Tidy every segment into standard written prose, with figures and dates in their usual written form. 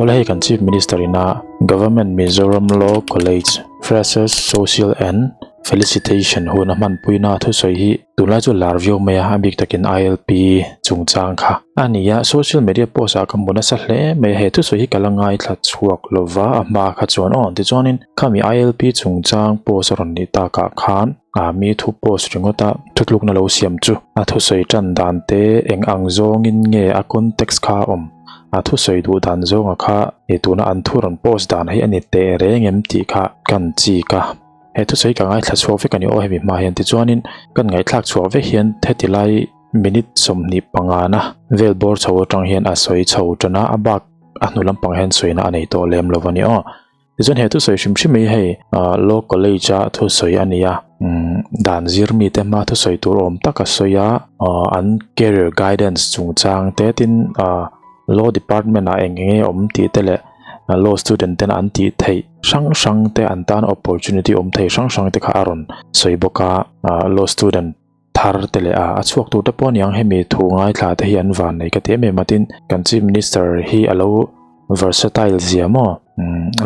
Awle hei kan Chief Minister ina Government Mizoram Law College Freshers Social and Felicitation hun a hmanpuina a thusawi hi tunlai chu lar viau mai a, a bik takin ILP chungchang kha a ni a. Social media post ah ka hmu nasa hle mai a, he thusawi hi ka la ngaithla chhuak lova a hma kha chuan aw tichuanin khami ILP chungchang post a rawn nih takah khan a mi thu post ringawt a thutlukna lo siam chu a thusawi tan dan te eng ang zawngin nge a context kha a awm a thusawi duh dan zawnga kha ih tuna an thu rawn post dan hi a ni teh reng em tih kha kan chik a. He thusawi ka ngaithla chhuak vek a ni aw hemi hma hian tichuanin kan ngaihthlak chhuah vek hian heti lai minute 25 na vel bawr chho atang hian a sawi chho tan a, a bak a hnu lampang hian sawina a nei tawh lem lo a ni aw. Tichuan he thusawi hrim hrim hi hei law college a thusawi a ni a, dan zir mite hma thusawi tur awm tak a sawi a, an career guidance chungchang te tin law department ah eng enge awm tih te leh law student ten an tih theih hrang hrang te an tan opportunity awm thei hrang hrang te kha a rawn sawi bawk a law student thar te leh a a chhuak tur te pawh aniang hemi thu ngaithla te hi an van nei ka ti em em a tin kan chief minister hi alo versatile zia maw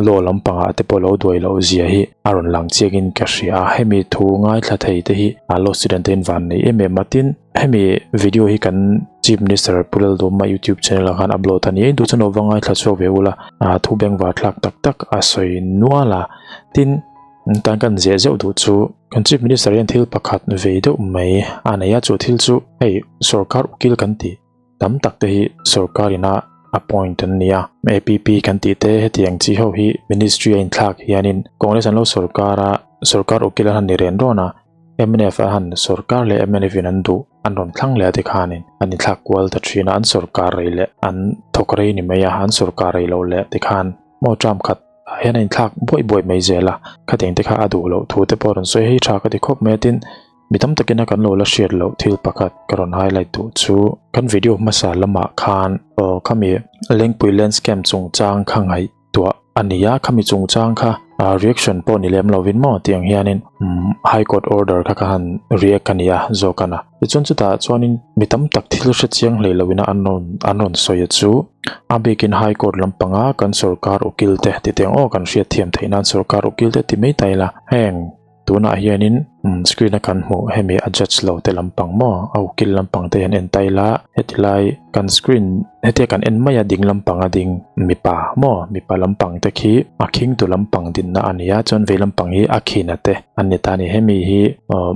law lampang ah te pawh lo duai loh zia hi a rawn lang chiak in ka hria a hemi thu ngaithla thei te hi a law student te in van nei em em a tin hemi video hi kan chief minister Pu Lalduhma youtube channel ah khan upload a ni a duh chuan lo va ngaithla chhuak ve ula thu bengvar thlak tak tak a sawi nual a tin tan kan zeh zeuh duh chu kan chief minister hian thil pakhat ve deuh mai a nei a chu thil chu hei sorkar ukil kan tih tam tak te hi sorkar ina appoint an ni a APP kan tih te hetiang chi ho hi ministry a inthlak hianin Congress an lo sorkar a sorkar ukil an han ni ren rawn a mnf a han sorkar leh mnf in an duh an rawn thlang leh a tikhanin an inthlak kual ta thin a an sorkar rei leh an thawk rei ni mai a an sorkar rei loh leh tikhan maw term khat ah hian a inthlak buaih buaih mai zel a khatiang te kha a duh loh thu te pawh a rawn sawi hei tha ka ti khawp mai a tin Mi tam takin a kan lo la hriat loh thil pakhat ka rawn highlight duh chu kan video hmasa lamah khan aw khami Lengpui Land Scam chungchang kha ngaihtuah a ni a, khami chungchang kha reaction pawh ni lem lovin maw tiang hianin High Court order kha ka han react a ni a zawk a na. Tichuan chutah chuanin mi tam tak thil hre chiang hlei lovin an rawn an rawn sawi a chu a bikin High Court lampanga kan sorkar ukil te titiang aw kan hriatthiam theih nan sorkar ukil te ti mai ta ila heng Tunah hianin screen a kan hmuh hemi a judge lo te lampang maw a ukil lampang te hian en ta ila heti lai kan screen hetia kan en mai a ding lampang a ding mipa maw mipa lampang te khi a khing tu lampang dinna a ni a chuan vei lampang hi a khina te an ni ta a ni hemi hi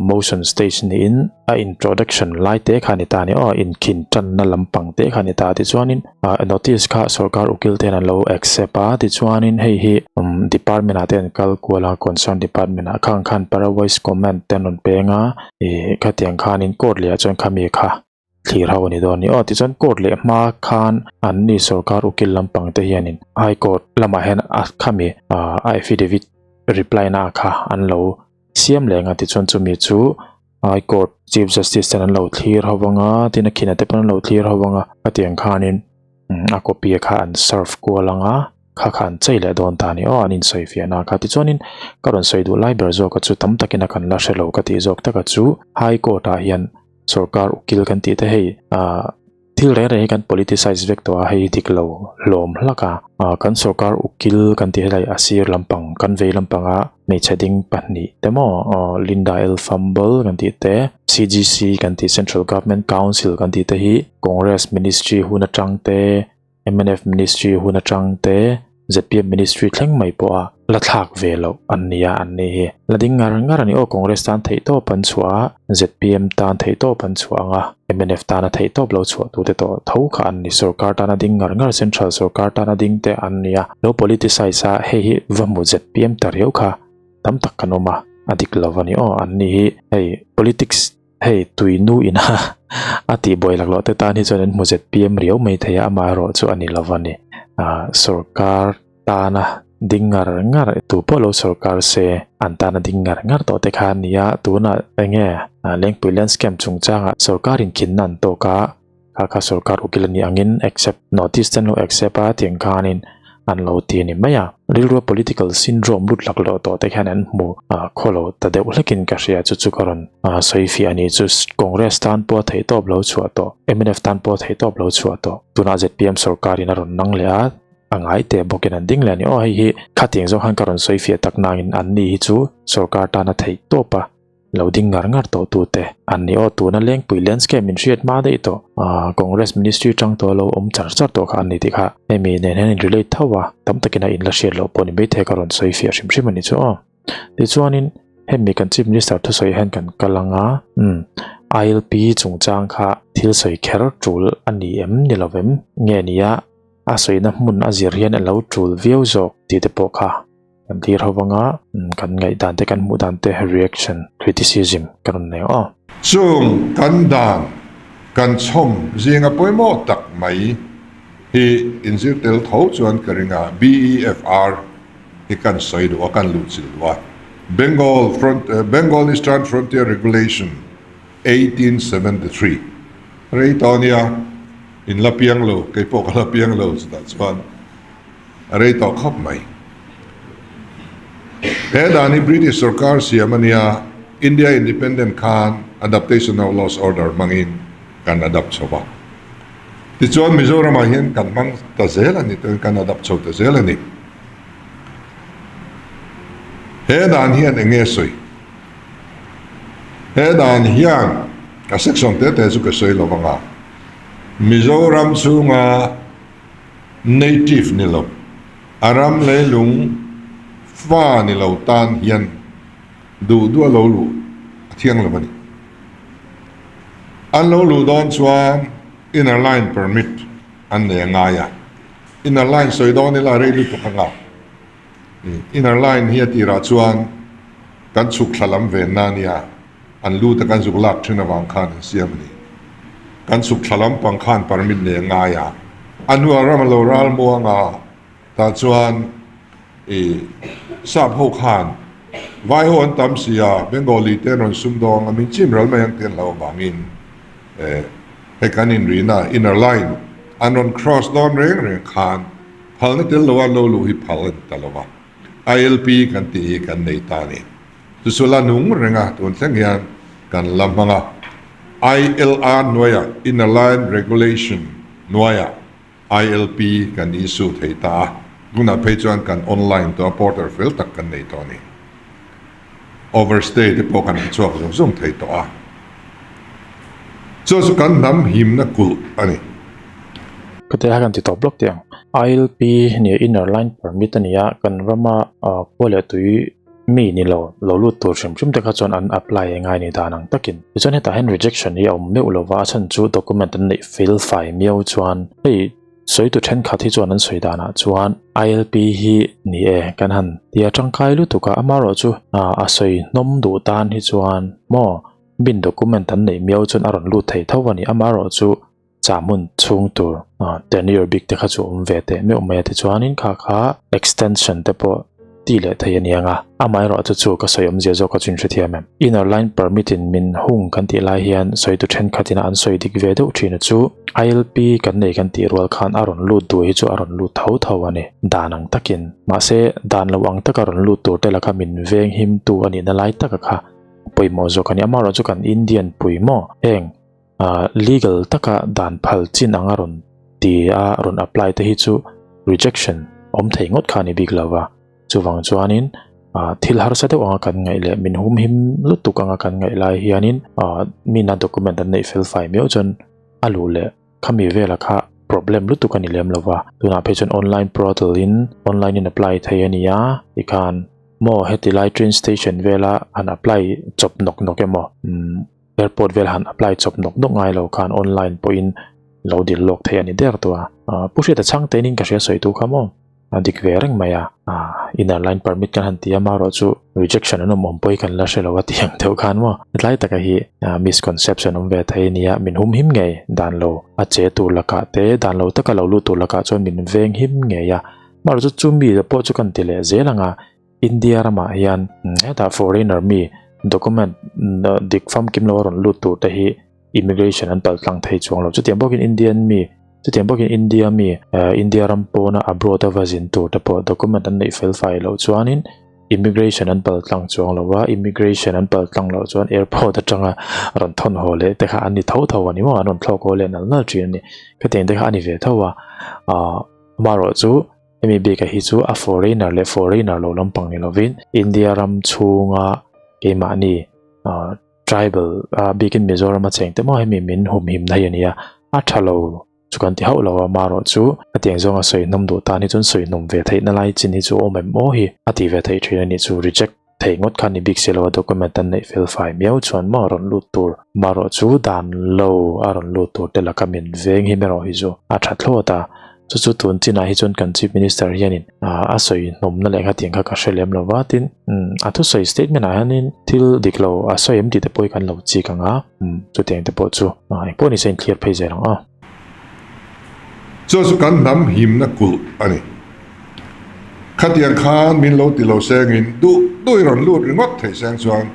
motion stage niin a introduction lai te kha a ni ta a ni aw inkhin tanna lampang te kha a ni ta a tichuanin Notice kha sorkar ukil ten an lo accept a, tichuanin hei hi department ah te an kal kual a, concern department ah khang khan para voice comment te an rawn peng a, ih khatiang khanin court leh ah chuan khami kha thlir ho a ni dawn a ni aw. Tichuan court leh hma khan an ni sorkar ukil lampang te hianin high court lamah hian a khami a affidavit reply na kha an lo siam leh ang a, tichuan chumi chu High Court Chief Justice ten an lo thlir ho anga tin a khina te pawn an lo thlir ho anga a tiang khanin a copy kha an serve kual anga kha kha an chei leh dawn ta a ni aw an insawi fiahna kha tichuanin ka rawn sawi duh lai ber zawk a chu tam takin a kan la hre lo ka tih zawk taka chu High Court ah hian sorkar ukil kan tih te hei ah Thil reng reng hi kan politicize vek tawh a, hei dik lo hlawm hlak a. Kan sorkar ukil kan tih helai a sir lampang, kan vei lampanga hmeichhe ding pahnih te maw Linda L Fumble kan tih te, CGC kan tih Central Government Council kan tih te hi Congress Ministry hun atang te, mnf Ministry hun atang te, ZPM Ministry thleng mai pawh a la thlak ve loh an ni a, an ni hi la ding ngar ngar a ni aw. Congress tan theih tawp an chhuah a, ZPM tan theih tawp an chhuah ang a, mnf tana theih tawp lo chhuah tute tawh tho kha an ni. Sorkar tana ding ngar ngar, Central sorkar tana ding te an ni a, lo politicize a hei hi va hmu ZPM ta riau kha tam tak kan awm a, a dik lo a ni aw. An ni hi hei politics Hei tui nu ina a tih buai laklawh te tan hi chuan an hmu ZPM riau mai thei a, amaherawh chu a ni lo a ni. Sorkar tana ding ngar ngar tu pawh lo sorkar se an tana ding ngar ngar tawh te kha a ni a, tunah enge Lengpui Land Scam chungchangah sorkar in khinna an tawk a, Kha kha sorkar ukil a nih angin accept notice te an lo accept a tiang khanin an lo ti a ni mai a. Rilrua political syndrome lut lak loh tawh te khian an hmu khaw lo ta deuh hlekin ka hria chu chu ka rawn sawi fiah a ni chu Congress tan pawh a theihtawp lo chhuah tawh mnf tan pawh a theihtawp lo chhuah tawh tunah zpm sorkarin a rawn nang leh a. A ngai teh bawkin an ding leh a ni. Aw hei hi khatiang zawng khan ka rawn sawi fiah tak nangin an ni hi chu sorkar tana theih tawp a lo ding ngar ngar tawh tute an ni. Aw tuna Lengpui landscape min hriat hma daih tawh Congress ministry tang tawh lo awm char char tawh kha an ni tih kha hemi nen hian in relate tho a, tam takin a in la hriat loh pawh ni maithei ka rawn sawi fiah hrim hrim a ni chu aw. Tichuanin hemi kan Chief Minister thusawi hian kan kal ang a, umm ILP chungchang kha thil sawi kher tul a ni em ni lovem nge nia a sawina hmun a zir hian a lo tul viau zawk tih te pawh kha kan thlir ho vang a, kan ngaihdan te kan hmuh dan te reaction criticism kan rawn nei ang aw. Chung kan dan kan chhawm zinga pawimawh tak mai hi inzir tel tho chuan ka ring a, BEFR hi kan sawi duh a, kan luhchilh duh a, Bengal Front Bengal Eastern Frontier Regulation 1873 rei tawh a nia, in la piang lo, kei pawh ka la piang lo chutah chuan a rei tawh khawp mai. He dan hi British sorkar siam a nia, India Independent khan Adaptation of Laws Order hmangin kan adapt chho va. Tichuan Mizoramah hian kan hmang ta zel a ni, kan adapt chho ta zel a ni. He dan hian eng nge sawi? He dan hian a section te te chu ka sawi lo vang a, Mizoram chhunga native ni lo, a ram leilung fa ni lo tan hian duh duh a lo luh a thiang lo a ni. An lo luh dawn chuan inner line permit an nei a ngai a, inner line sawi dawn ila rei lutuk anga inner line hi a tirah chuan kan chhuk thla lam ven na ania, an lut a kan zuk lak thin avang khan an siam a ni. Kan chhuk thla lam pang khan permit nei a ngai a, a hnuah ram a lo ral muang a, tah chuan i sap ho khan vai ho an tam si a, Bengali te an rawn sum dawng a, min chim ral mai ang tih an hlauh avangin hei kan inrina inner line an rawn cross dawn reng reng khan phalna tel lo a lo luh hi phal a ni ta lo va, ILP kan tih hi kan nei ta a ni. Chu chu la nung reng a, tun thleng hian kan la hmang a, ILR hnuaiah Inner Line Regulation hnuaiah ILP kan issue thei ta a, tunah phei chuan kan online tawh a, portal fel tak kan nei tawh a ni. Overstay te pawh kan hmu chhuak zung zung thei tawh a. Chu chu kan hnam himna kulh a ni. Ka tia kan ti tawp lawk tih ang. ILP nia Inner Line Permit a ni a, kan rama khua leh tui mi ni lo, lo lut tur hrim hrim te kha chuan an apply a ngai ni dan ang takin. Tichuan hetah hian rejection hi a awm meuh lova, a chhan chu document an neih fel fai miau chuan hei sawitu thenkhat hi chuan an sawi danah chuan ILP hi ni e kan han ti a tangkai lutuk a, amaherawhchu a sawi hnawm duh tan hi chuan maw bin document an neih miau chuan a rawn lut thei tho a ni, amaherawhchu chah hmun chhung tur tenure bik te kha chu awm ve teh meuh mai a tichuanin kha kha extension te pawh ti leh thei a ni ang a amaherawhchu chu ka sawi awmzia zawk a chu inhrethiam em inner line permit in min hung kan tih lai hian sawi tu thenkhat ina an sawi dik ve deuh thin a chu ILP kan nei kan tih rual khan a rawn lut duh hi chu a rawn lut tho tho a ni dan ang takin mahse dan lo ang taka rawn lut tur te laka min veng him tu a nihna lai taka kha pawimawh zawk a ni amaherawhchu kan Indian pui maw heng Legal taka dan phal chin anga rawn ti a rawn apply te hi chu rejection awm thei ngawt kha a ni bik lo va, chuvang chuanin thil harsa deuh anga kan ngaih leh min humhim lutuk anga kan ngaih lai hianin mina document an neih fel fai miau chuan a luh leh khami vela kha problem lutuk a ni lem lo va, tunah phei chuan online portal in online in apply thei a ni a tikhan maw heti lai train station vela han apply chawp nawk nawk emaw umm. Airport vel han apply chawp nawk nawk ngai lo khan online pawhin lo dil lawk theih a ni der tawh a. Pu Hriata chhang te in ka hria sawi tu kha maw a dik ve reng mai a. Inner line permit kan han ti a marawh chu rejection an awm awm pawh hi kan la hre lo a ti ang deuh khan maw. Hetlai taka hi misconception awm ve thei a nia, min hum him ngei dan lo a che tur lakah te dan lo taka lo lut tur lakah chuan min veng him ngei a. Marawh chu chu mi pawh chu kan ti leh zel ang a. India ramah hian hetah foreigner mi document dik famkim lo a rawn lut tur te hi immigration an pal tlang thei chuang lo. Chutiang bawkin Indian mi chutiang bawkin India mi India ram pawna abroad a va zin tur te pawh document an neih fel fai loh chuanin immigration an pal tlang chuang lo a, immigration an pal tlang loh chuan airport atanga rawn thawn haw leh te kha an ni tho tho a ni maw, an rawn thlawk haw leh nal nal thin a ni. Khatiang te kha a ni ve tho a, amaherawhchu. Hemi bik a hi chu a foreigner leh foreigner lo lampang ni lovin India ram chhunga keimahni ah tribal a bikin Mizoram a cheng te maw hemi min humhimna hi a ni a, a tha lo chu kan ti hauh lo a, marawh chu a tiang zawnga sawi hnawm duh tan hi chuan sawi hnawm ve theihna lai chin hi chu awm em aw hi a ti ve theih thin a nih chu reject thei ngawt kha ni bik si lo a document an neih fel fai miau chuan maw a rawn lut tur marawh chu dan lo a rawn lut tur te laka min veng hi erawh hi chu a tha thlawt a chu chu tun chinah hi chuan kan chief minister hianin a sawi hnawmna leh kha tiang kha ka hre lem lo va tin a thusawi statement ah hianin thil dik lo a sawi em tih te pawh hi kan lo chik ang a chutiang te pawh chu engpawh ni se in clear phei zel ang aw. Chu chu kan hnam himna kulh a ni. Khatiang khan min lo ti lo sengin duh duh i rawn lut ringawt theih seng chuan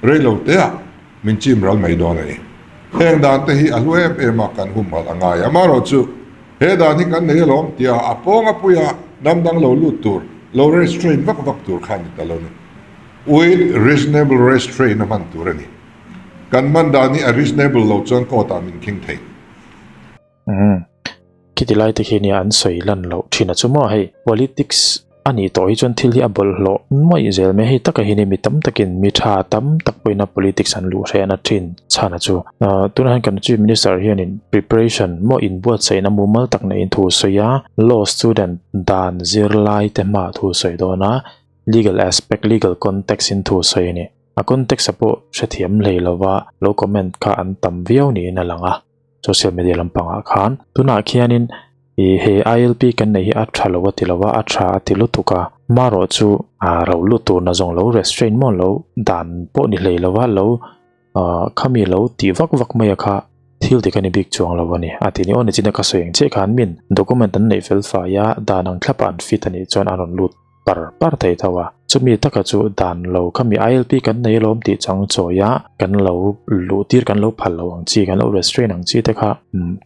rei lo teah min chim ral mai dawn a ni. Heng dan te hi a hlu em em a kan humhalh a ngai. Amaherawhchu he dan hi kan nei alawm tia a pawng a puia hnam dang lo lut tur lo restrain vak vak tur kha a ni ta lo ni. With reasonable restraint a hman tur a ni. Kan hman dan hi a reasonable lo chuan court ah min khing thei. Umm. Khiti lai te khi nia an sawi lan loh thin a chu maw hei politics a nih tawh hi chuan thil hi a bawlhhlawh nuaih zel mai hei taka hi ni mi tam takin mi tha tam tak pawhin a politics an luh hrehna thin chhan a chu. Ahh tunah hian kan chief minister hianin preparation maw inbuatsaihna mumal tak neiin thu sawi a law student dan zirlai te hmaah thu sawi dawn a legal aspect legal context in thu sawi a ni. A context a pawh hrethiam hlei lova lo comment kha an tam viau niin a lang a, social media lampangah khan. Tunah khianin ih he ILP kan neih hi a tha lo a ti lova, a tha a ti lutuk a, marawh chu a ro lut tur na zawng lo restraint maw lo dan pawh ni hlei lova lo ah khami lo tih vak vak mai a kha thil dik a ni bik chuang lo a ni. A ti ni aw nichin a ka sawi ang chiah khan min document an neih fel fai a, dan ang thlapa an fit a nih chuan an rawn lut. par par thei tho a, chumi taka chu dan lo kha mi ILP kan nei alawm tih chang chawi a, kan lo luh tir kan lo phal lo ang chi, kan lo restrain ang chi te kha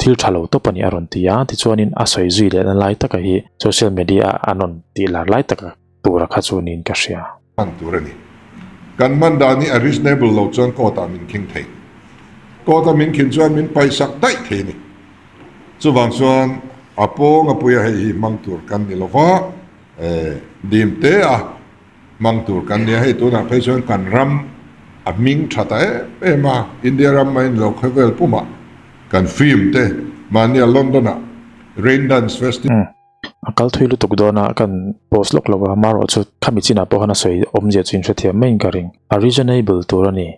thil tha lo tawp a ni a rawn ti a, tichuanin a sawi zui lehna lai taka hi social media ah an rawn tih lar lai taka tura kha chu niin ka hria. Hman tur a ni. Kan hman dan hi a reasonable lo chuan court ah min khing thei. Court a min khin chuan min paisak daih thei a ni. Chuvang chuan a pawng a puia hei hi hmang tur kan ni lova. Dim te a hmang tur kan nia, hei tunah phei chuan kan ram a hming tha ta em em a, India ram mai ni lo khawvel pumah kan film te mahnia London ah Rain Dance Festival. A kal thui lutuk dawn a, kan post lawk lo a, marawh chu khami chinah pawh khan a sawi awmzia chu inhrethiam maiin ka ring. A reasonable tur a ni.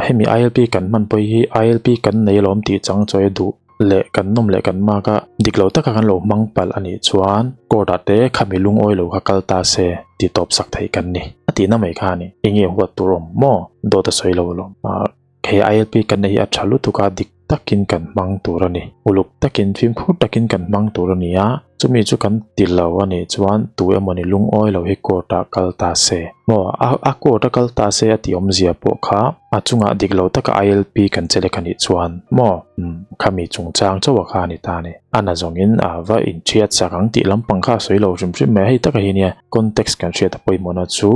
Hemi ILP kan hman pawh hi ILP kan nei alawm tih chang chawi a duh. leh kan nawm leh kan mak a, dik lo taka kan lo hmang palh a nih chuan court ah te khami lungawi lo kha kal ta se ti tawp sak theih kan ni. A tihna mai kha a ni. Enge huat tur awm maw? Dawt a sawi lo alawm. Ah he ILP kan nei hi a tha lutuk a, dik takin kan hmang tur a ni. Uluk takin fimkhur takin kan hmang tur a ni a, chumi chu kan ti lo a nih chuan tu emawni lungawi lo hi court ah kal ta se maw? A a court a kal ta se a tih awmzia pawh kha A chungah dik lo taka ILP kan che lek a nih chuan maw umm khami chungchang chauh a kha a ni ta a ni. A na zawngin a va inhriat sak ang tih lampang kha a sawi lo hrim hrim mai a, hei taka hi nia context kan hriat a pawimawhna chu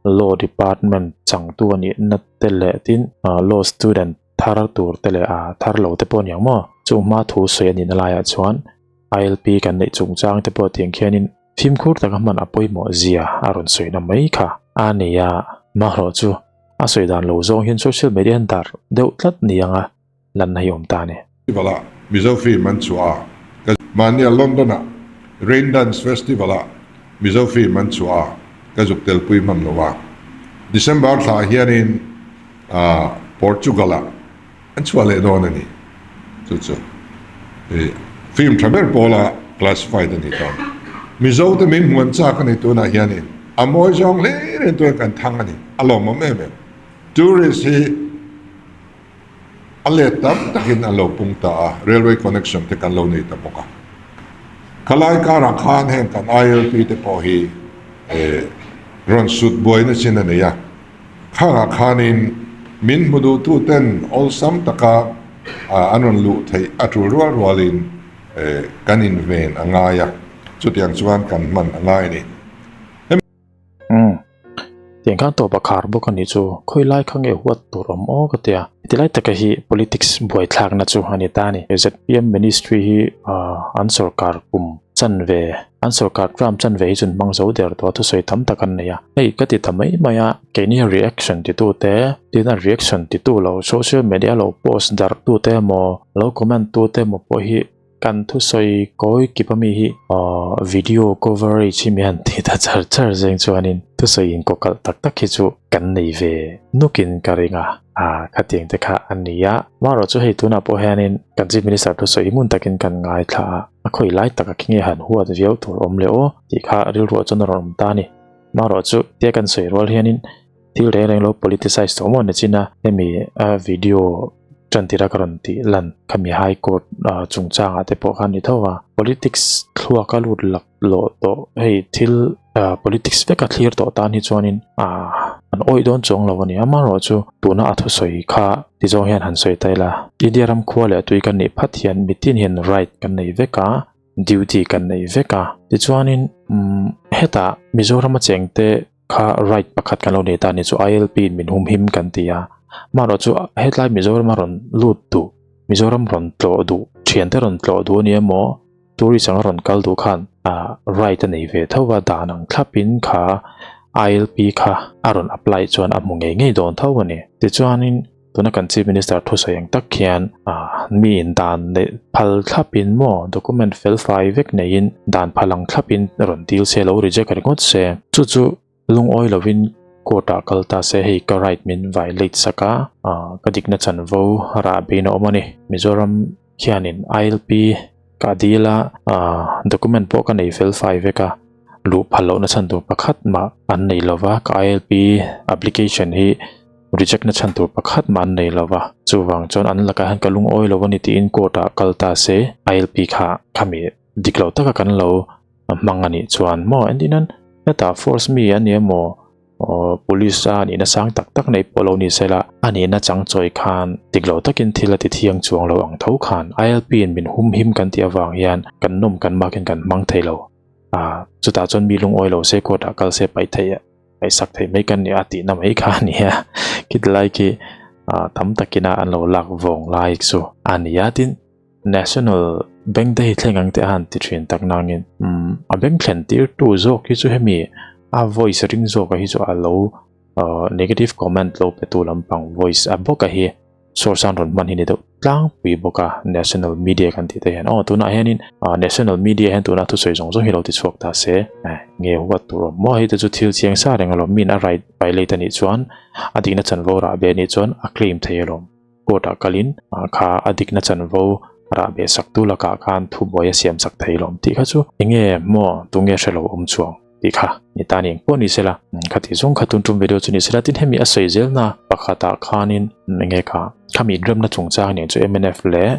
Law department changtu a nihna te leh tin law student thar tur te leh a thar lo te pawh a ni ang maw chung hma thu sawi a nihna laiah chuan ILP kan neih chungchang te pawh tiang khianin fimkhur taka hman a pawimawh zia a rawn sawina mai kha a ni a, mahlawh chu A sawi dan lo zawng hian social media hian dar deuh tlat ni anga lan na hi awm ta a ni. Festival ah Mizo film an chhuah a, ka mahnia London ah Rain Dance Festival ah Mizo film an chhuah a, ka zuk telpui hman lo a. December thla ah hianin Portugal ah an chhuah leh dawn a ni. Chu chu film tha ber pawla classified a ni ta. Mizo te min hmuan chak a ni tunah hianin a mawi zawng hle reng turin kan thang a ni. A lawmawm em em. Tourist hi a let tam takin an lo pung ta a, railway connection te kan lo nei ta bawk a. Khalai karah khan heng kan ILP te pawh hi rawn sut buaina chin a nei a. Khangah khanin min hmu duhtuten awlsam taka an rawn luh theih a tul rual rualin kan inven a ngai a, chutiang chuan kan hman a ngai a ni. Hemi. Umm. Tiang khan tawp a khar bawk a nih chu, khawi lai kha nge huat tur awm aw ka tia. Tilai taka hi politics buaithlakna chu a ni ta a ni. ZPM ministry hi an sorkar kum chanve. An sorkar term chanve hi chu an hmang zo der tawh a, thusawi tam tak an nei a. Hei ka ti ta mai mai a, keini reaction titute, tin a reaction titu lo social media lo post darh tute emaw, lo comment tute emaw pawh hi kan thusawi kawi kip ami hi video coverage hi mi han ti ta char char zeng chuanin thusawi inkawkalh tak tak hi chu kan nei ve nukin ka ring a, khatiang te kha a ni a. Marawh chu hei tunah pawh hianin kan Chief Minister thusawi hi hmun takin kan ngaithla a, a khawi lai taka khi nge han huat viau tur awm leh aw tih kha rilruah chuan a rawn awm ta a ni. Marawh chu tia kan sawi rual hianin thil reng reng lo politicize tawh maw ni chin a, hemi video tantira ka rawn tih lan khami High Court chungchangah te pawh khan ni tho a, politics thluaka lut lak lawh tawh hei thil politics veka thlir tawh tan hi chuanin an awih dawn chuang lo a ni. Amaherawhchu tuna a thusawi kha ti zawng hian han sawi ta ila, India ram khua leh tui kan nih phat hian mitin hian right kan nei vek a, duty kan nei vek a. Tichuanin hetah Mizoram a chengte kha right pakhat kan lo nei ta a ni chu ILP in min hum him kan ti a, amaherawhchu hetlai Mizoram a rawn lut duh, Mizoram rawn tlawh duh, thiante rawn tlawh duh a ni emaw, tourist anga rawn kal duh khan right a nei ve tho a, dan ang thlapin kha ILP kha a rawn apply chuan a hmu ngei ngei dawn tho a ni. Tichuanin tuna kan Chief Minister thusawi ang tak khian mi in dan neih phal thlapin maw document fel fai vek neiin dan phal ang thlapin rawn dil se lo reject ringawt se, chu chu Lungawi lovin court ah kal ta se hei ka right min violate sak a, ka dikna chanvo rah bein a awm a ni. Mizoram hianin ILP ka dil a, document pawh ka nei fel fai vek a, luh phal lohna chhan tur pakhat mah an nei lova, ka ILP application hi reject na chhan tur pakhat mah an nei lova, chuvang chuan an lakah hian ka lungawi lo a ni tiin court ah kal ta se ILP kha khami dik lo taka kan lo a hmang a nih chuan maw engtin hetah force mi a ni emaw aw police a nihna sang tak tak nei pawh lo ni sela a nihna chang chawi khan dik lo takin thil a ti thiang chuang lo ang tho khan ILP in min hum him kan tih avang hian kan nawm kan makin kan hmang thei lo a chutah chuan mi lungawi lo se court ah kal se paih theih paih sak theih mai kan ni a tihna mai kha a ni a khit lai khi tam takina an lo lak vawng lai chu a ni a tin. National Bank Day thleng ang te a han ti thin tak nangin umm a bank thlen tir tu zawk hi chu hemi a voice ring zawk a hi chu a lo negative comment lo pe tu lampang voice a bawk a hi source an rawn hman hi ni deuh tlangpui bawk a national media kan tih te hian aw tunah hianin national media hian tuna thusawi zawng zawng hi lo ti chhuak ta se nge huat tur awm maw hei te chu thil chiang sa reng alawm min a right violate anih chuan a dikna chanvo rah ve anih chuan a claim thei alawm. Court ah kalin kha a dikna chanvo rah beh sak tu lakah khan thubuai a siam sak thei lawm tih kha chu enge maw tunge hre lo awm chuang tih kha ni ta ni engpawh ni sela kha tih zawng kha tun tum video chu ni sela tin hemi a sawi zelna pakhatah khanin enge kha khami inremna chungchang nen chu mnf leh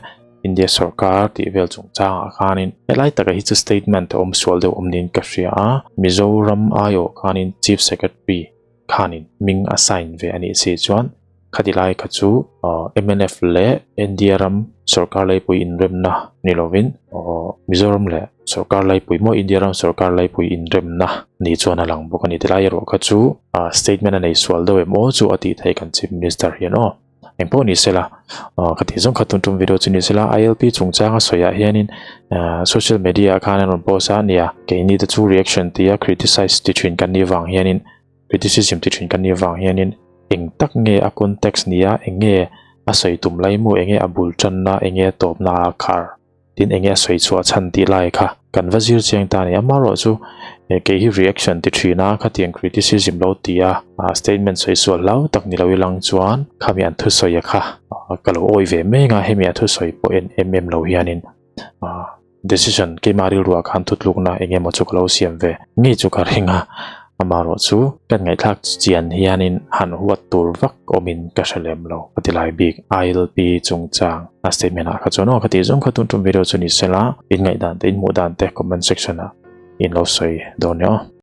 India sorkar tih vel chungchangah khanin helai taka hi chu statement a awm sual deuh awm niin ka hria a Mizoram aiawh khanin Chief Secretary khanin hming a sign ve a nih si chuan khati lai kha chu mnf leh India ram sorkar laipui inremna ni lovin Mizoram leh sorkar laipui maw India ram sorkar laipui inremna ni chuan a lang bawk a ni. Tilai erawh kha chu statement a nei sual deuh em aw chu a tih theih kan Chief Minister hian aw. Engpawh ni sela ka tih zawng kha tun tum video chu ni sela ILP chungchanga sawiah hianin social media ah khan an rawn post a nia keini te chu reaction tia criticize ti thin kan nih vang hianin criticism ti thin kan nih vang hianin eng tak nge a context nia eng nge a sawi tum lai maw eng nge a bul tanna eng nge a tawpna a khar Tin enge a sawi chhuah chhan tih lai kha kan va zir chiang ta a ni. Amaherawhchu kei hi reaction ti thin a, khatiang criticism lo ti a, statement sawi sual hlau tak ni lo ilang chuan khami an thusawi a kha ka lo awi ve mek a, hemi a thusawi pawh en em em lo hianin decision keimah rilruah khan thutlukna eng emaw chu ka lo siam ve ngei chu ka ring a. Amaherawhchu kan ngaihthlak chian hianin han huat tur vak awmin ka hre lem lo ka ti lai bik ILP chungchang a statement ah kha chuan aw ka tih zawng kha tun tum video chu ni sela in ngaihdan te in hmuh dan te comment section ah in lo sawi dawn nia aw.